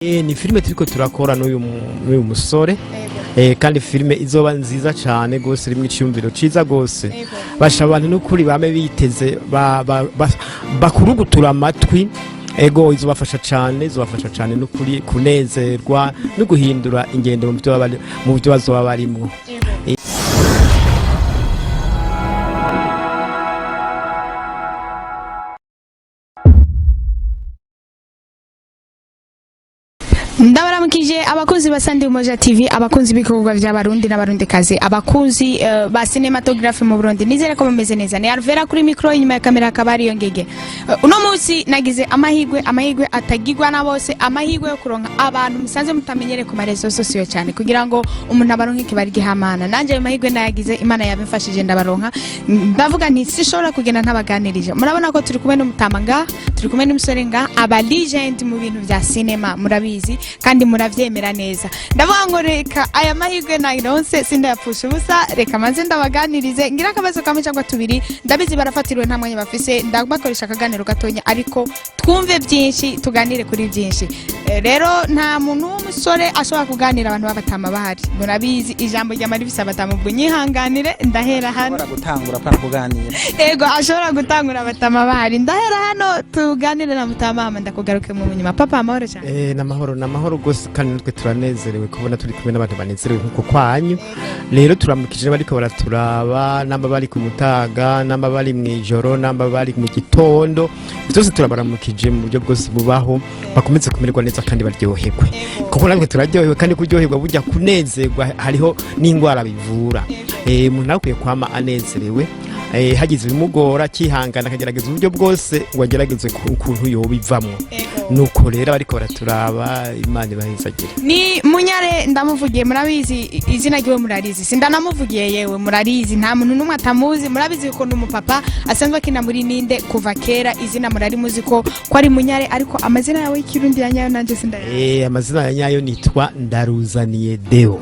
Ni filime turiko turakora n'uyu musore, kandi filime izoba nziza cane gose, irimwo iciyumviro ciza gose. Basha abantu n'ukuri bame biteze bakurugutura amatwi. Ego, izobafasha cane, izobafasha cane n'ukuri kunezerwa no guhindura ingendo mu byo bazoba barimwo. Ndabaramukije abakunzi ba Sandi Umoja TV, abakunzi b'ibikorwa by'Abarundi n'Abarundikazi, abakunzi ba cinematography mu Burundi. Nizere ko mumeze neza. Ni Alvera kuri micro, inyuma ya kamera akaba ariyo ngege. Uno munsi nagize amahigwe, amahigwe atagirwa na bose, amahigwe yo kuronka abantu musanze mutamenyere ku ma réseaux sociaux cyane, kugira ngo umuntu abaronke kibari gihamana. Nanje ayo mahigwe nayagize, Imana yabimfashije ndabaronka. Ndavuga nti sishobora kugenda ntabaganirije. Murabona ko turi kumwe n'umutama ngaha, turi kumwe n'umusore ngaha, aba legend mu bintu vya cinema, murabizi kandi muravyemera neza. Ndavuga ngo reka aya mahirwe nayironse sindayapfusha ubusa, reka maze ndabaganirize, ngira akabazo kamwe cyangwa tubiri. Ndabizi barafatiriwe, nta mwanya bafise, ndabakoresha akaganiro gatonya, ariko twumve byinshi, tuganire kuri byinshi. Rero nta muntu w'umusore ashobora kuganira abantu b'abatama bahari, murabizi ijambo rya rifise abatama. Ubwo nyihanganire, ndahera hano. Ushobora gutangura pana kuganira. Ego, ashobora gutangura abatama bahari. Ndahera hano tuganire na mutama, hama ndakugaruke mu nyuma. Papa, amahoro cyane. Namahoro, namahoro gose, kandi natwe turanezerewe kubona turi kumwe n'abantu banezerewe nkuko kwanyu. Rero turamukije bariko baraturaba, namba bari ku mutaga, namba bari mw'ijoro, namba bari mu gitondo, byose turabaramukije mu buryo bwose bubaho. Bakomeze kumererwa neza kandi baryoherwe, kuko natwe turaryohewe. Kandi kuryoherwa burya kunezerwa hariho n'indwara bivura. Umuntu akwiye kwama anezerewe. Hagize ibimugora akihangana, akagerageza uburyo bwose ngo agerageze ukuntu yobivamwo. Nuko rero bariko baraturaba, Imana ibahezagire. Ni Munyare ndamuvugiye, murabizi izina ryiwe murarizi, sindanamuvugiye, yewe murarizi, nta muntu n'umwe atamuzi. Murabizi ko ni umupapa asanzwe akina muri Ninde kuva kera. Izina murari muzi ko ari Munyare, ariko amazina yawe y'ikirundi ya nyayo nanjye sindayazi. Amazina ya nyayo nitwa Ndaruzaniye Deo.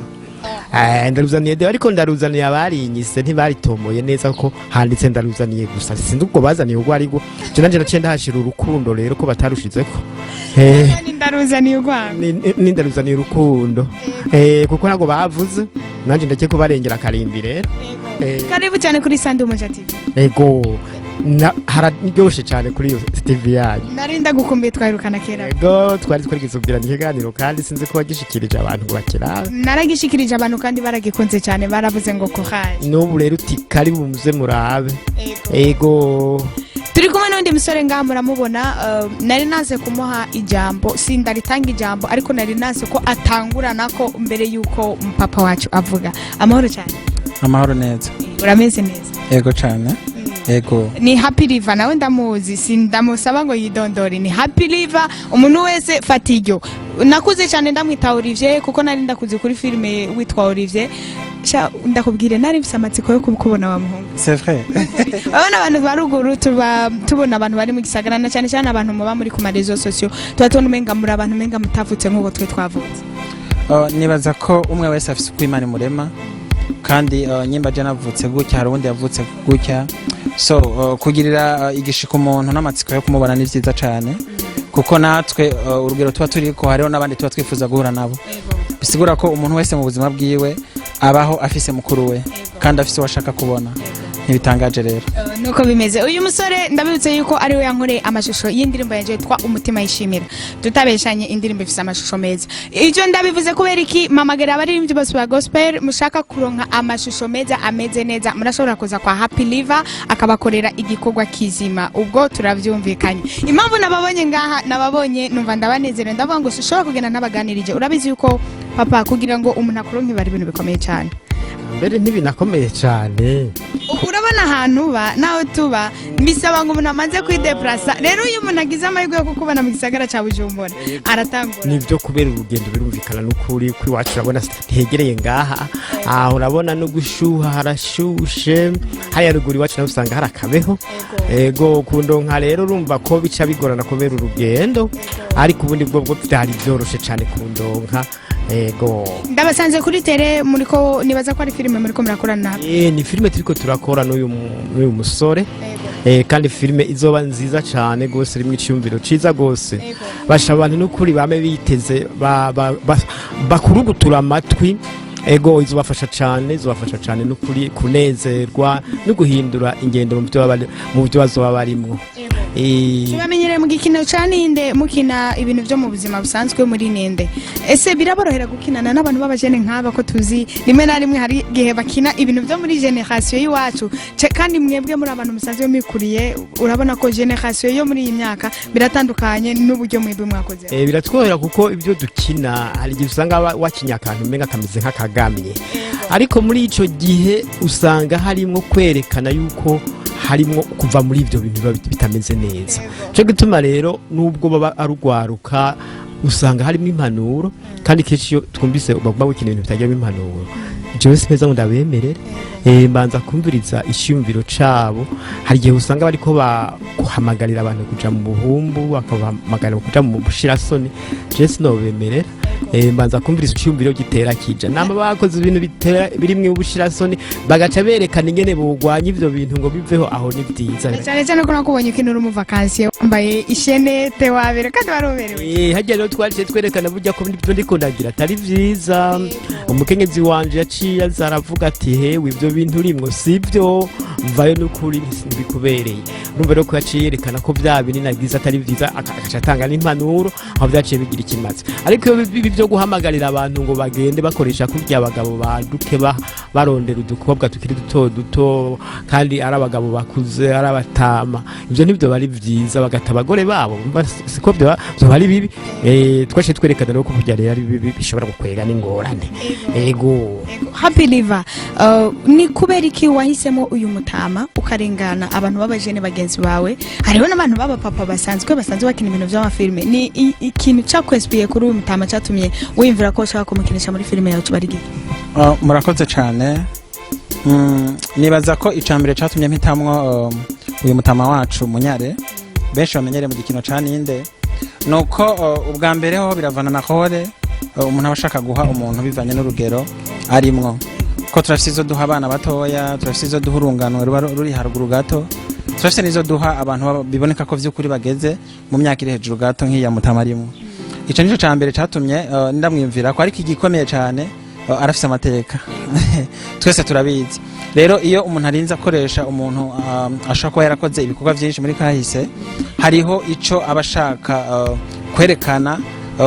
Ndaruzaniye Deo, ariko Ndaruzaniye abarinyise ntibaritomoye neza ko handitse Ndaruzaniye gusa. Sinzi ubwo bazaniye ubwo aribwo. Je nanje naciye ndahashira urukundo rero ko batarushizeko. Ni Ndaruzaniye urwango. Ni Ndaruzaniye urukundo. Kuko ntabwo bavuze, nanje ndeke kubarengera akarimbi rero. Karibu cyane kuri Sandi Umuja TV. Ego, hararyoshe cyane kuri iyo TV yanyu. Nari ndagukumbuye, twahirukana kera. Ego, twari twarigeze kugirana ikiganiro, kandi sinzi ko wagishikirije abantu ngo bakirabe. Naragishikirije abantu kandi baragikunze cyane, baravuze ngo courage. N'ubu rero uti karibu muze murabe. Ego. Turi kumwe n'undi musore ngaha, muramubona. Nari naze kumuha ijambo, sindaritanga ijambo, ariko nari naze ko atangurana ko mbere y'uko papa wacu avuga. Amahoro cyane. Amahoro neza. Urameze neza? Ego cyane, ego. Ni Happy River, nawe ndamuzi, sindamusaba ngo yidondore. Ni Happy River, umuntu wese fata iryo. Nakuze cyane ndamwita Olivier, kuko nari ndakuze kuri filime witwa Olivier. Sha ndakubwire, nari mfise amatsiko yo kubona wa muhungu. C'est vrai. Urabona abantu ba ruguru tuba tubona abantu bari mu gisagara, na cyane cyane abantu muba muri ku ma réseaux sociaux, tuba tubona umenga muri abantu umenga mutavutse nk'uko twe twavutse. Nibaza ko umwe wese afise uko Imana imurema, kandi nyimba je navutse gutya, hari uwundi yavutse gutya. So kugirira igishika umuntu n'amatsiko yo kumubona ni vyiza cane, kuko natwe urugero tuba turiko hariho n'abandi tuba twifuza guhura nabo. Bisigura ko umuntu wese mu buzima bwiwe abaho afise mukuru we kandi afise uwo ashaka kubona. Ntibitangaje rero. Nuko bimeze. Uyu musore ndabibutse yuko ariwe yankoreye amashusho y'indirimbo yanjye yitwa Umutima Yishimira. Tutabeshanye, indirimbo ifise amashusho meza. Ivyo ndabivuze kubera iki? Mamagara abaririmbyi bose ba gospel mushaka kuronka amashusho meza ameze neza, murashobora kuza kwa Happy Liver akabakorera igikorwa kizima. Ubwo turavyumvikanye. Impamvu nababonye ngaha, nababonye numva ndabanezerewe, ndavuga ngo sinshobora kugenda ntabaganirije. Urabizi yuko papa, kugira ngo umuntu akuronke bari ibintu bikomeye cyane. Mbere ntibinakomeye cyane. Urabona ahantu uba naho tuba, bisaba ngo umuntu amaze kwideplasa. Rero iyo umuntu agize amahirwe yo kukubona mu gisagara cya Bujumbura, aratangura. Nibyo, kubera urugendo birumvikana n'ukuri kw'iwacu. Urabona ntegereye ngaha aho, urabona no gushuha harashushe. Hariya ruguru iwacu naho usanga hari akabeho. Ego, kundonka rero urumva ko bica bigorana kubera urugendo, ariko ubundi bwo byari byoroshe cyane kundonka. Ego. Ndabasanze kuri terrain, muriko, nibaza ko ari filime muriko murakorana. Ni filime turiko turakora n'uyu musore. Kandi filime izoba nziza cane gose, rimwe iciyumviro ciza gose. Basha abantu n'ukuri bame biteze bakurugutura amatwi. Ego, izobafasha cane, izobafasha cane n'ukuri kunezerwa no guhindura ingendo mu byo bazoba barimwo. Tubamenyereye mu gikino ca Ninde, mukina ibintu byo mu buzima busanzwe muri Ninde. Ese biraborohera gukinana n'abantu b'abajene nk'aba, ko tuzi rimwe na rimwe hari igihe bakina ibintu byo muri génération y'iwacu? Kandi mwebwe muri abantu musanzwe mwikuriye, urabona ko génération yo muri iyi myaka biratandukanye n'uburyo mwebwe mwakoze. Biratworohera kuko ibyo dukina hari igihe usanga wakinye akantu umenga kameze nk'akagamye, ariko muri ico gihe usanga harimwo kwerekana yuko harimwo kuva muri ivyo bintu biba bitameze neza. Cyo gituma rero nubwo baba ari urwaruka, usanga harimo impanuro, kandi kenshi iyo twumvise baguma gukina ibintu bitagiramo impanuro, jewe simeza ngo ndabemerere. Mbanza kumviriza iciyumviro cabo. Hari igihe usanga bariko baguhamagarira abantu kuja mu buhumbu, bakabahamagarira kuja mu bushirasoni. Jewe sinobemerera. Mbanza kumviriza iciyumviro gitera kija namba bakoze ibintu bitera birimwo ubushirasoni, bagaca berekana ingene bogwanya ivyo bintu ngo biveho. Aho ni vyiza. Cyane cyane ko nakubonye ukinura umu vacancier wambaye ishenete, wabere kandi waruberewe. Harya rero twaciye twerekana burya ko ibyo ndiko ndagira atari vyiza. Umukenyezi wanje yaciye aza aravuga ati: "Hewe, ivyo bintu urimwo sivyo, mvayo n'ukuri ntibikubereye." Urumva rero ko yaciye yerekana ko vya bintu nagize atari vyiza, agaca atanga n'impanuro. Aho vyaciye bigira ikimazi. Ariko iyo bibi byo guhamagarira abantu ngo bagende bakoresha kurya abagabo baduke barondera udukobwa tukiri duto duto, kandi ari abagabo bakuze, ari abatama, ivyo ntibyo bari vyiza, bagata abagore babo. Umva, siko vyoba ari bibi. Twaciye twerekana rero ko burya rero ari bibi, bishobora gukwega n'ingorane. Ego. Happy River, ni kubera iki wahisemo uyu mutama ukarengana abantu b'abajene bagenzi bawe? Hariho n'abantu b'abapapa basanzwe bakina ibintu by'amafilme. Ni ikintu cakwesipiye kuri uyu mutama catumye wiyumvira ko ushaka kumukinisha muri filime yawe bari giki? Murakoze cyane. Nibaza ko icambere catumye mpitamwo uyu mutama wacu Munyare benshi bamenyereye mu gikino ca Ninde, nuko ubwa mbere ho biravana na rôle umuntu aba ashaka guha umuntu bivanye n'urugero arimwo, ko turafise izo duha abana batoya, turafise izo duha urungano ruba ruri haruguru gato, turafise n'izo duha abantu biboneka ko vy'ukuri bageze mu myaka iri hejuru gato nk'iya mutama arimwo. Ico nico ca mbere catumye ndamwiyumvira ko, ariko igikomeye cane, arafise amateka, twese turabizi. Rero iyo umuntu arinze akoresha umuntu ashobora kuba yarakoze ibikorwa vyinshi muri kahise, hariho ico aba ashaka kwerekana,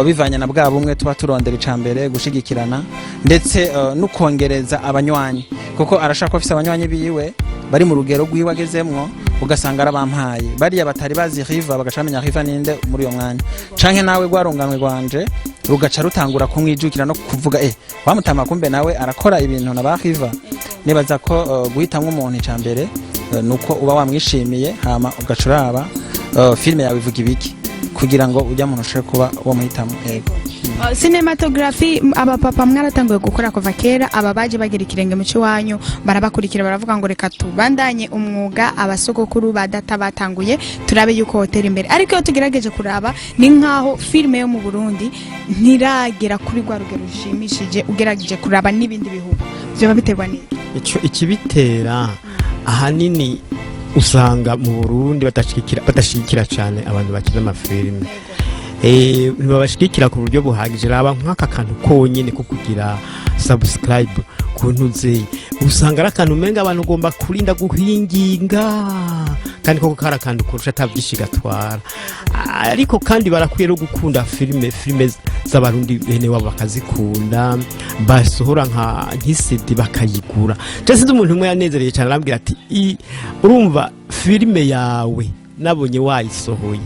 bivanye na bwa bumwe tuba turondera, ica mbere gushigikirana, ndetse no kongereza abanywanyi, kuko arashaka ko afise abanywanyi biwe bari mu rugero rwiwe agezemwo, ugasanga arabampaye bariya batari bazi Riva, bagaca bamenya Riva ninde muri uyo mwanya, canke nawe rwarunganwe rwanje rugaca rutangura kumwijukira no kuvuga: "Eh, wamutama kumbe nawe arakora ibintu na ba Riva." Nibaza ko guhitamwo umuntu, ica mbere nuko uba wamwishimiye, hama ugaca uraba filime yawe ivuga ibiki, kugira ngo ujya muntu ushobore kuba wamuhitamo. Yego. Cinematography, abapapa mwaratanguye gukora kuva kera. Aba baje bagira ikirenge mu cy'iwanyu, barabakurikira, baravuga ngo: "Reka tubandanye umwuga abasogokuru ba data batanguye, turabe yuko hotera imbere." Ariko iyo tugerageje kuraba, ni nkaho filime yo mu Burundi ntiragera kuri rwa rugero rushimishije ugerageje kuraba n'ibindi bihugu. Byoba biterwa n'iki? Ico ikibitera ahanini, usanga mu Burundi badashigikira cyane abantu bakina amafilime. Ntibabashigikira ku buryo buhagije. Raba nk'aka kantu konyene ko kugira subscribe ku ntuze, usanga ari akantu umenga abantu ugomba kurinda guhinginga, kandi koko kari akantu kurusha atavyinshi gatwara. Ariko kandi barakwiye no gukunda filime z'Abarundi bene wabo, bakazikunda, basohora nk'i CD bakayigura. Je sinzi, umuntu umwe yanezereye cyane arambwira ati: "Urumva filime yawe nabonye wayisohoye,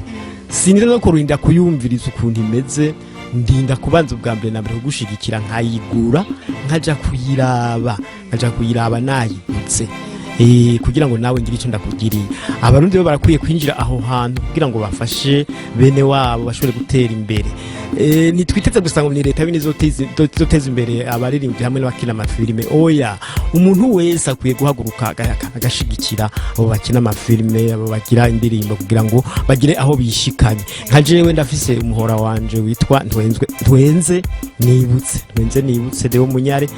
sinzi no kurinda kuyumviriza ukuntu imeze, ndinda kubanza ubwa mbere na mbere kugushigikira nkayigura, nkaja kuyiraba nayigutse." Kugira ngo nawe ngire icyo ndakugiriye. Abarundi bo barakwiye kwinjira aho hantu kugira ngo bafashe bene wabo bashobore gutera imbere. Ntitwiteze gusa ngo ni leta bine izoteza imbere abaririmbyi hamwe n'abakina amafilime. Oya, umuntu wese akwiye guhaguruka agashigikira abo bakina amafilime, abo bagira indirimbo, kugira ngo bagire aho bishikanye. Nka jewe ndafise umuhora wanje witwa Ntwenzwe, Ntwenze Nibutse, Ntwenze Nibutse Deo Munyare.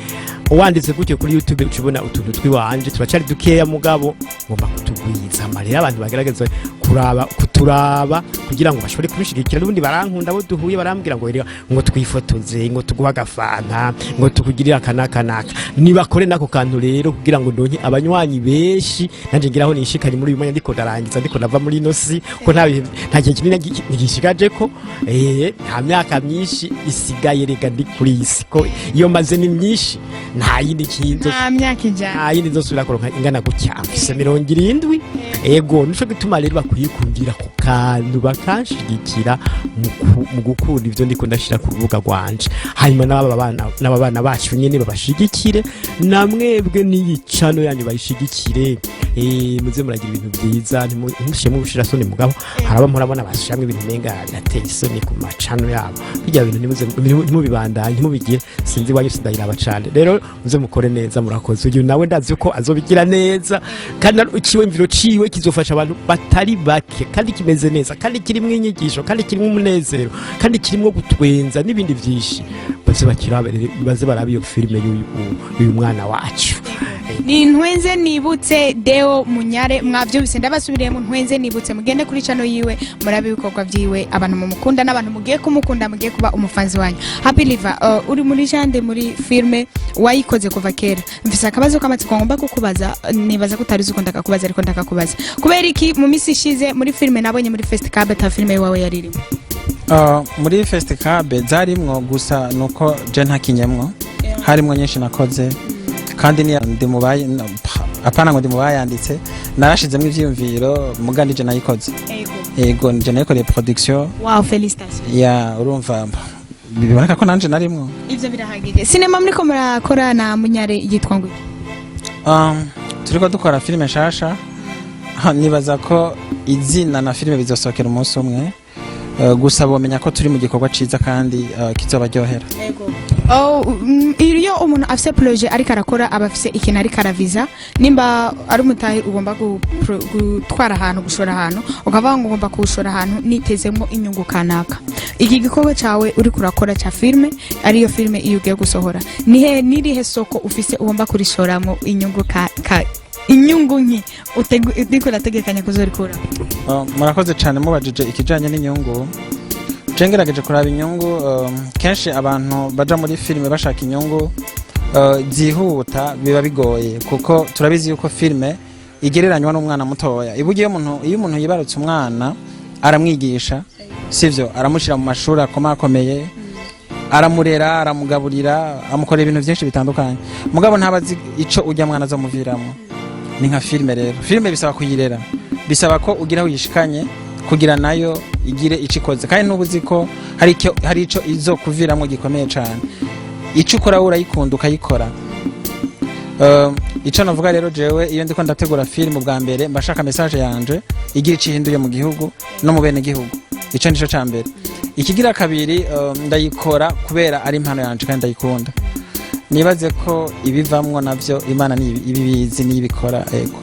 Wanditse gutyo kuri YouTube uca ubona utuntu twiwanje, turacari dukeya, mugabo ngomba kutugwiza. Amarira abantu bagerageza kuraba, kuturaba kugira ngo bashobore kubishigikira. N'ubundi barankunda, abo duhuye barambwira ngo: "Erega, ngo twifotoze, ngo tuguhe agafanta, ngo tukugirire aka n'aka n'aka." Nibakore n'ako kantu rero kugira ngo ndonke abanywanyi benshi, nanje ngiraho nishikanye muri uyu mwanya ndiko ndarangiza, ndiko ndava muri ino si, ko nta gihe kinini gishigaje, ko nta myaka myinshi isigaye rega ndi kuri iyi si, ko iyo maze ni myinshi, nta yindi kintu. Nta myaka 100. Nta yindi nzosubira kuronka ingana gutya. Mfise 70. Ego, nico gituma rero bakwiye kungira ku kantu bakanshigikira mu gukunda ivyo ndiko ndashira ku rubuga rwanje. Hanyuma n'aba bana bacu nyene babashigikire, namwebwe n'iyi channel yanyu bayishigikire. Muze muragira ibintu vyiza, ntimushiremo ubushirasoni. Mugabo haraba murabona bashiramwo ibintu umenga birateye isoni ku ma channel yabo. Bijya bintu ntimubibandanye, ntimubigire. Sinzi iwanyu, sindayiraba cane. Rero muze mukore neza. Murakoze. Uyu nawe ndazi ko azobigira neza, kandi iciyumviro ciwe kizofasha abantu batari bake, kandi kimeze neza, kandi kirimwo inyigisho, kandi kirimwo umunezero, kandi kirimwo gutwenza n'ibindi vyinshi. Baze bakirabe rero, baze barabe iyo filime y'uyu mwana wacu. Ni Ntwenze Nibutse Deo Munyare. Mwavyumvise, ndabasubiriyemo: Ntwenze Nibutse. Mugende kuri channel yiwe, murabe ibikorwa vyiwe. Abantu mumukunda n'abantu mugiye kumukunda, mugiye kuba umufanzi wanyu. Happy Liver, uri muri jande muri filme wayikoze kuva kera. Mfise akabazo k'amatsiko ngomba kukubaza. Nibaza ko utari uzi ko ndakakubaza, ariko ndakakubaza. Kubera iki mu misi ishize muri filme nabonye muri Festival ata filme wawe yaririmo? Muri Festival zarimwo, gusa nuko je ntakinyemwo. Harimwo nyinshi nakoze, kandi ni ndi mu bayi, no, apana ngo ndi mu bayanditse, narashizemo ivyiyumviro, muga nije nayikoze. Yego, nije nayikoreye production. Wow, félicitations. Ya, urumva biboneka ko nanje narimwo. Ivyo birahagije. Sinema muriko murakora na Munyare yitwa ngo iki? Turiko dukora filime nshasha. Ha, nibaza ko izina na filime bizosohokera umunsi umwe. Gusa bomenya ko turi mu gikorwa ciza kandi kizobaryohera. Oh, iyo umuntu afise projet ariko arakora, aba afise ikintu ariko araviza. Nimba ari umutahe ugomba gutwara ahantu, gushora ahantu, ukavuga ngo ugomba kuwushora ahantu nitezemwo inyungu kanaka. Iki gikorwa cawe uriko urakora ca filme, ariyo filme iyo ugiye gusohora, nihe nirihe soko ufise ugomba kurishoramo inyungu ka inyungu nki uriko urategekanya kuzorikura? Murakoze cyane. Mubajije ikijanye n'inyungu, je ngerageje kuraba inyungu, kenshi abantu baja muri filime bashaka inyungu zihuta, biba bigoye, kuko turabizi yuko filime igereranywa n'umwana mutoya. Iburyo iyo umuntu yibarutse umwana, aramwigisha, sivyo? Aramushyira mu mashuri akomakomeye, aramurera, aramugaburira, amukorera ibintu byinshi bitandukanye, mugabo ntaba azi ico ujya mwana azomuviramo. Ni nka filime rero. Filime bisaba kuyirera, bisaba ko ugira aho uyishikanye kugira nayo igire ico ikoze, kandi n'ubu uzi ko hari ico izokuviramo gikomeye cane. Ico ukora wowe urayikunda, ukayikora. Ico navuga rero, jewe iyo ndiko ndategura filime, ubwa mbere mba nshaka message yanje igira ico ihinduye mu gihugu no mu bene gihugu. Ico nico ca mbere. Ikigira kabiri, ndayikora kubera ari impano yanje kandi ndayikunda. Nibaze ko ibivamwo navyo Imana ni ibibizi n'ibikora. Ego.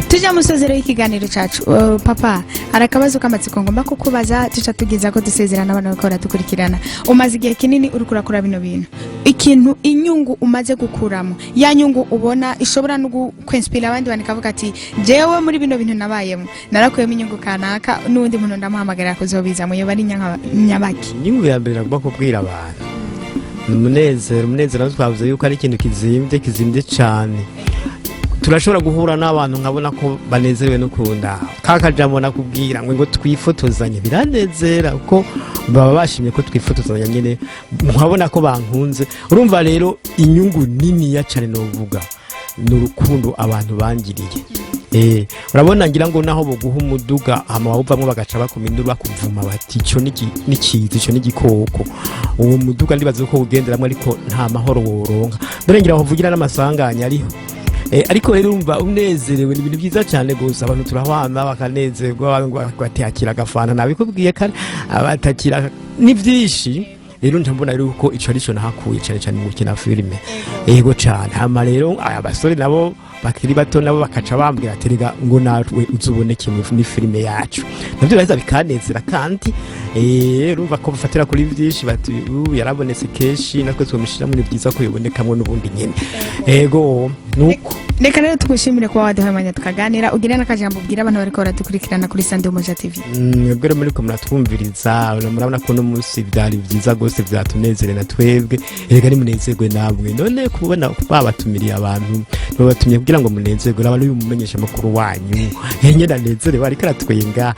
Tuja musozero y'ikiganiro cacu. Papa, hari akabazo k'amatsiko ngomba kukubaza, tuca tugeza ko dusezerana. Abantu bariko baradukurikirana, umaze igihe kinini uriko urakora bino bintu. Ikintu, inyungu umaze gukuramo, ya nyungu ubona ishobora no kwinspira abandi bantu, ikavuga ati: "Jewe muri bino bintu nabayemo narakuyemo inyungu kanaka, n'uwundi muntu ndamuhamagarira kuzobizamo," yoba ari nyabaki? Inyungu ya mbere nagomba kubwira abantu ni umunezero. Umunezero nawo twavuze yuko ari ikintu kizimbye, kizimbye cyane. Turashobora guhura n'abantu nkabona ko banezerewe no kunda ka kajambo nakubwira ngo twifotozanye, biranezera kuko baba bashimye ko twifotozanya nyine, nkabona ko bankunze. Urumva rero inyungu niniya cyane novuga ni urukundo abantu bangiriye. Urabona, ngira ngo naho boguha umuduga, hama wawuvamwo bagaca bakoma induru, bakuvuma bati: "Ico nikiza, ico n'igikoko." Uwo muduga ndibaza ko ugenderamwo, ariko nta mahoro woronka. Mbere ngira ngo uvugira n'amasanganya ariho. Ariko rero urumva unezerewe, ni ibintu byiza cyane gusa abantu turahwana bakanezerwa, batakira agafanta, nabikubwiye kare, abatakira ni byinshi. Rero nca mbona rero ko ico arico nahakuye cyane cyane mu gukina filime, yego cyane. Hama rero aya basore nabo bakiri bato nabo bakaca bambwira ati: "Rega ngo nawe uzuboneke muri filime yacu." Navyo biraheza bikanezera. Kandi urumva ko bafatira kuri byinshi, bati: "Ubu yarabonetse kenshi, natwe twomushiramo, ni byiza ko yobonekamwo n'ubundi nyene." Ego, nuko. Reka rero tugushimire kuba waduhaye umwanya tukaganira. Ugire n'akajambo ubwira abantu bariko baradukurikirana kuri Sande Umoja TV. Mwebwe rero muriko muratwumviriza, murabona ko uno munsi byari byiza rwose, byatunezere na twebwe. Erega nimunezerwe namwe. None kubona babatumiriye abantu, babatumye kugira ngo munezerwe. Urabona uyu mumenyesha makuru wanyu nyene anezerewe, ariko aratwenga.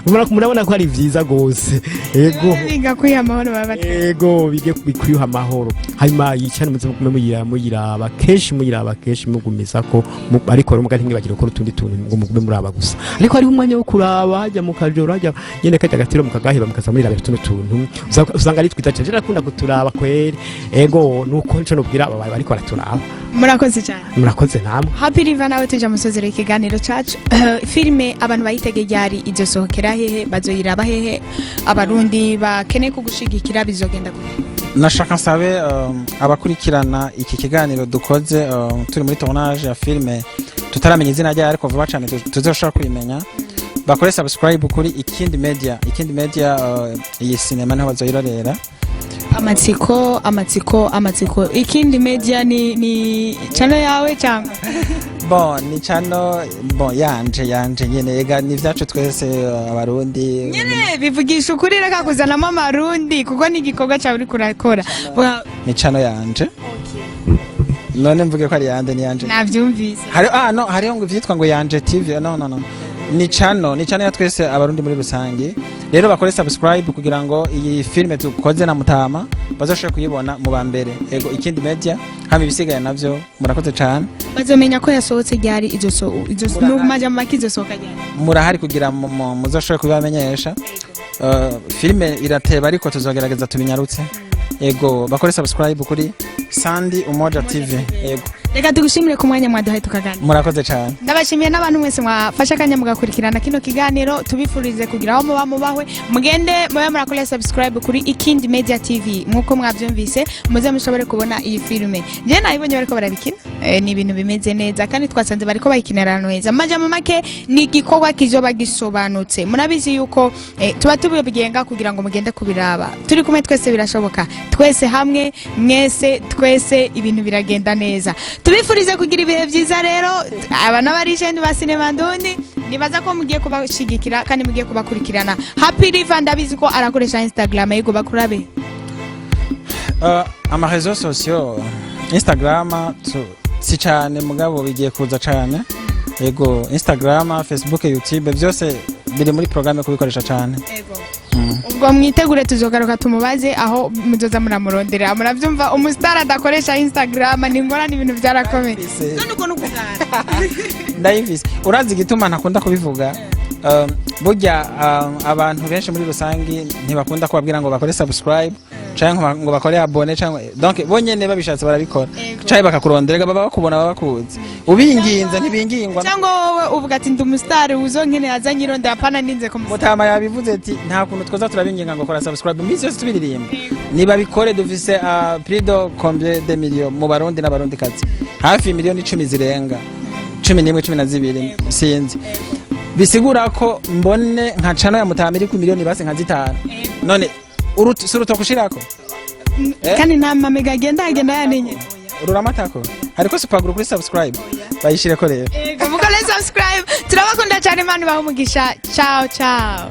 Murabona ko ari byiza rwose, ego. Biga kwiha amahoro baba. Ego, bige bikwiha amahoro. Hanyuma yicane, muze mugume muyiraba kenshi, muyiraba kenshi, mugumiza ko ariko rero muga ntimwibagire gukora utundi tuntu, ngo mugume muraba gusa. Ariko hariho umwanya wo kuraba hajya mu kajoro, hajya nyene kajya agatiro mukagaheba, mukaza murirabira tuno tuntu. Usanga ari twiza cyane. Nakunda kuturaba kweri. Ego, nuko nco nubwira aba bariko baraturaba. Murakoze cyane. Murakoze namwe. Happy River, nawe tuja musozera ikiganiro cacu. Filime abantu bayitege ryari? Izosohokera hehe? Bazoyiraba hehe? Abarundi bakeneye kugushigikira bizogenda gute? Nashaka nsabe abakurikirana iki kiganiro dukoze, turi muri tournage ya filme tutaramenya izina ryayo, ariko vuba cyane tuzoshobora kuyimenya, bakore subscribe kuri Ikindi Media. Ikindi Media, iyi sinema niho bazoyirorera. Amatsiko, amatsiko, amatsiko! Ikindi Media ni channel yawe cyangwa? Bon, ni channel, bon, yanje nyene. Ega ni vyacu twese, Abarundi. Nyene bivugisha ukuri, reka kuzanamo Amarundi, kuko ni igikorwa cyawe uriko urakora. Ni channel yanje. None mvuge ko ari yande? Ni yanje. Navyumvise. Hari, no, hariho ngo ivyitwa ngo Yanje TV. No, no, no, ni channel ya twese Abarundi muri rusange. Rero bakore subscribe kugira ngo iyi filme dukoze na Mutama bazoshobore kuyibona mu ba mbere. Ego, Ikindi Media. Hama ibisigaye navyo, murakoze cane. Bazomenya ko yasohotse ryari? Izo majambo make, izosohoka ryari? Murahari kugira muzoshobore kubibamenyesha. Filme irateba, ariko tuzogerageza tubinyarutse. Ego, bakore subscribe kuri Sandi Umoja TV. Ego. Reka tugushimire ku mwanya mwaduhaye tukaganira. Murakoze cane. Ndabashimiye n'abantu mwese mwafashe akanya mugakurikirana kino kiganiro. Tubifurize kugira aho muba mubahwe, mugende mube murakora subscribe kuri Ikindi Media TV nk'uko mwabyumvise, muze mushobore kubona iyi filime. Njye nayibonye bariko barabikina. Ni ibintu bimeze neza, kandi twasanze bariko bayikinira ahantu heza. Mu make, ni igikorwa kizoba gisobanutse. Murabizi yuko tuba tubigenga kugira ngo mugende kubiraba. Turi kumwe twese, birashoboka. Twese hamwe, mwese, twese, ibintu biragenda neza. Tubifurize kugira ibihe byiza. Rero aba n'abarijeni ba sinema ndundi, nibaza ko mugiye kubashigikira kandi mugiye kubakurikirana. Happy River, ndabizi ko arakoresha Instagram. Yego, bakurabe. Ama réseaux sociaux, Instagram si cyane, mugabo bigiye kuza cyane. Ego, Instagram, Facebook, YouTube, byose biri muri programme yo kubikoresha cyane. Ubwo mwitegure, tuzogaruka tumubaze aho muzoza muramurondera. Murabyumva, umusitari adakoresha Instagram ni ngorane, ibintu byarakomeye. None uko nukugara. Ndayivise. Urazi igituma ntakunda kubivuga? Burya abantu benshi muri rusangi ntibakunda kubabwira ngo bakore subscribe canke ngo bakore abonner, canke donc bonyene babishatse barabikora, canke bakakurondera, baba bakubona, baba bakuzi. Ubinginze ntibingingwa. Cyangwa wowe uvuga ati: "Ndi umusitari, uzonkeneye azanyirondera, apana ninze ku Mutama yabivuze ati: "Nta kuntu twoza turabinginga ngo kora subscribe iminsi yose tubiririmba." Nibabikore. Dufise plus de combien de millions mu Barundi n'Abarundi kazi, hafi miliyoni 10 zirenga, 11, 12, sinzi. Bisigura ko mbone nka channel ya Mutama iri ku miliyoni basi nka 5. None si uruto kushirako? Eh? Kandi nta mamega agenda agenda yaninye. Ruramatako hariko supaguru kuri subscribe, bayishireko rero. Yego, mukore subscribe. Turabakunda cyane, Imana ibahe umugisha. Ciao ciao.